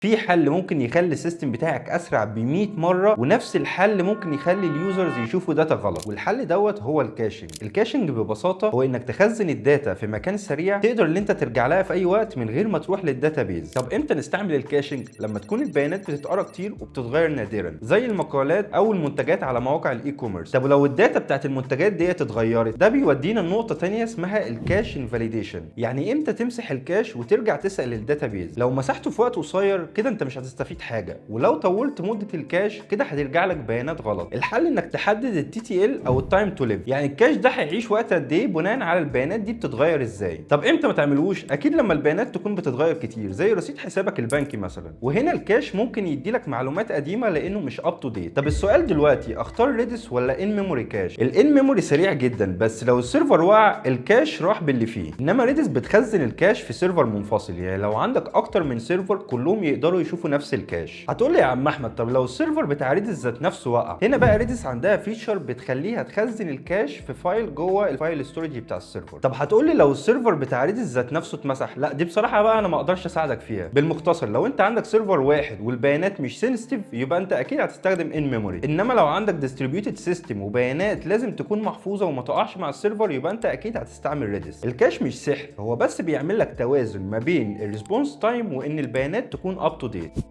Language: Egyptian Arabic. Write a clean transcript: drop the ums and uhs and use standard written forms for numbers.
في حل ممكن يخلي ال system بتاعك اسرع ب 100 مرة، ونفس الحل ممكن يخلي ال users يشوفوا data غلط، والحل دوت هو ال caching. ال caching ببساطة هو انك تخزن ال data في مكان سريع تقدر ان انت ترجع لها في اي وقت من غير ما تروح لل database. طب امتى نستعمل ال caching؟ لما تكون البيانات بتتقرا كتير وبتتغير نادرا، زي المقالات او المنتجات على مواقع ال e-commerce. طب لو ال data بتاعت المنتجات ديت اتغيرت؟ ده بيودينا لنقطة تانية اسمها ال cache invalidation. يعني امتى تمسح ال cache وترجع تسال ال database؟ لو مسحته في وقت قصير كده انت مش هتستفيد حاجه، ولو طولت مده ال cache كده هترجع لك بيانات غلط. الحل انك تحدد ال TTL او ال time to live، يعني ال cache ده هيعيش وقت قد ايه بناء على البيانات دي بتتغير ازاي. طب امتى ما تعملوش؟ اكيد لما البيانات تكون بتتغير كتير، زي رصيد حسابك البنكي مثلا، وهنا ال cache ممكن يدي لك معلومات قديمة لانه مش up to date. طب السؤال دلوقتي، اختار Redis ولا in memory cache؟ ال in memory سريع جدا، بس لو ال server وقع ال cache راح باللي فيه. انما Redis بتخزن ال cache في server منفصل، يعني لو عندك اكتر من server كلهم يقدروا يشوفوا نفس ال cache. هتقول لي يا عم احمد، طب لو ال server بتاع Redis ذات نفسه وقع؟ هنا بقى Redis عندها feature بتخليها تخزن ال cache في file جوه ال file storage بتاع ال server. طب هتقول لي لو ال server بتاع Redis ذات نفسه اتمسح؟ لا، دي بصراحة بقى انا ما اقدرش اساعدك فيها. بالمختصر، لو انت عندك server واحد والبيانات مش sensitive يبقى انت اكيد هتستخدم in memory، انما لو عندك distributed system وبيانات لازم تكون محفوظة وما تقعش مع ال server يبقى انت اكيد هتستعمل Redis. ال cache مش سحر، هو بس بيعمل لك توازن ما بين ال response time وان البيانات تكون up to date.